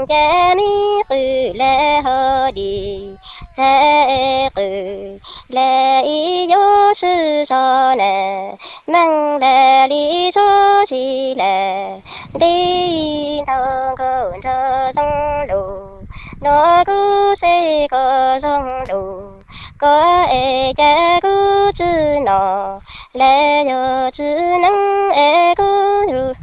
Cas me qw lawm ho dim, txhaj qw lawm ib yub sib zog na, meej lawm li suav tsis lawm, nti ntau nkauj nraug zoo lus, no kuv xav kom zoo lus, koj es cas kuv tsis hnov, lawv yog tsis neeb es kuv nrug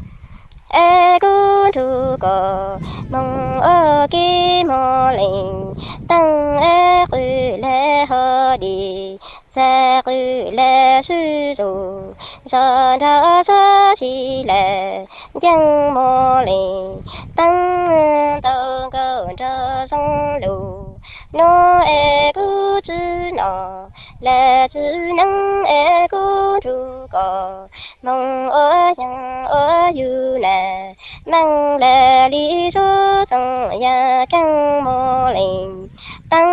es kuv nrug koj moog ua ke mob lees, teeb es qw lawm ho dim, txhaj qw lawm sib zug, zog nrog suav tsis lawm, nceeb mob lees, teeb ntau nkauj nraug zoo lus, no es kuv tsis hnov, lawv tsis neeb es kuv nrug koj moog ua yeeb ua yug na, meej lawm li suav txoov yaj keeb mob lees, teeb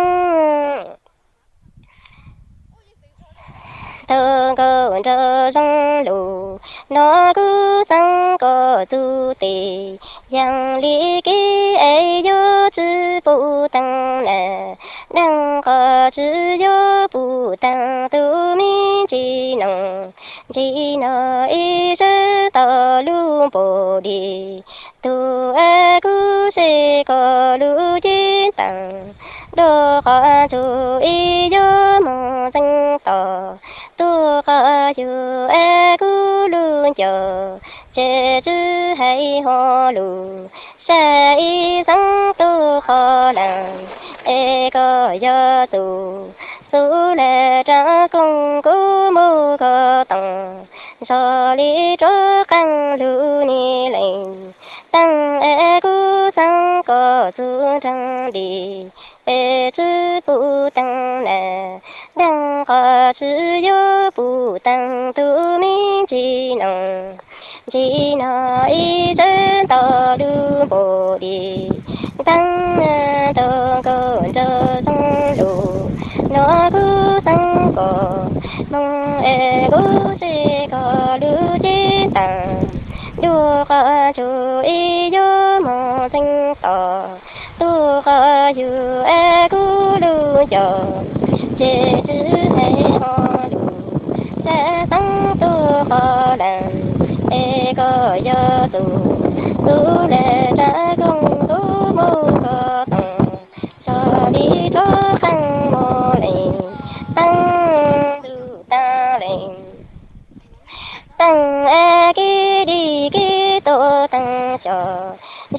ntau nkauj nraug zoo lus, no kuv xaav koj txuj tes, yeej li kev es yuav tsis pum teeb na, neeg qhov tsis yuav pum teeb tus me ntsis noog, ntsis no ib zag tau lub npum dim, tug es kuv xav koj lub cev teeb, dua qhov ntsug ib yuav moog txeeb tos, tug qhov yug es kuv lub ncauj, ces tsis hais ho lus, sab ib xeeb tug qhov lees, es koj yog txuj, txuj lawm rau koog kuv mus koj toom, zog li rov qeej lug ni lees, teeb es kuv xaav koj txuj nreeg dim, es tsis pum teeb na, neeg qhov tsis yuav pum teeb tus me ntsis noog, ntsis no ib zag tau lub npum dim, teeb ntau nkauj nraug zoo lus, no kuv xaav koj moog es kuv xav koj lub cev teeb, dua qhov ntsug ib yuav moog txeeb tos, tug qhov yug es kuv lub ncauj, ces tsis hais ho lus, sab xeeb tug qhov lees, es koj yog txuj, txuj lawm rau koog kuv mus koj toom, zog li rov qeej mob lees, teeb ntuj teeb lees, teeb es kev dim kev tuam teeb xyom,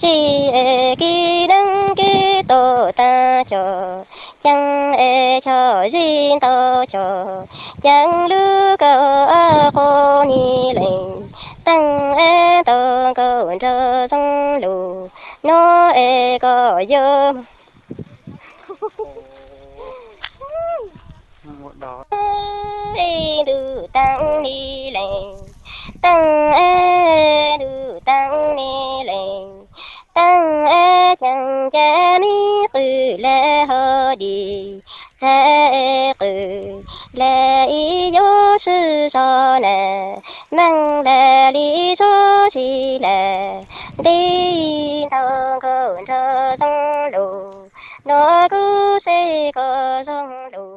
zig es kev deev kev tuam teeb xyom, ceeb es xyom zig ntau xyom, ceeb lub kaum ob qub ni lees, teeb es tau nkauj nraug zoo lus, no es koj yog ntuj teeb ni lees, teeb es ntuj teeb ni lees, teeb es ceeb cas me qw lawm ho dim, txhaj qw lawm ib yuav sib zog na, meej lawm li suav tsis lawm, nti ntau nkauj nraug zoo lus, no kuv xav koj zoo lus.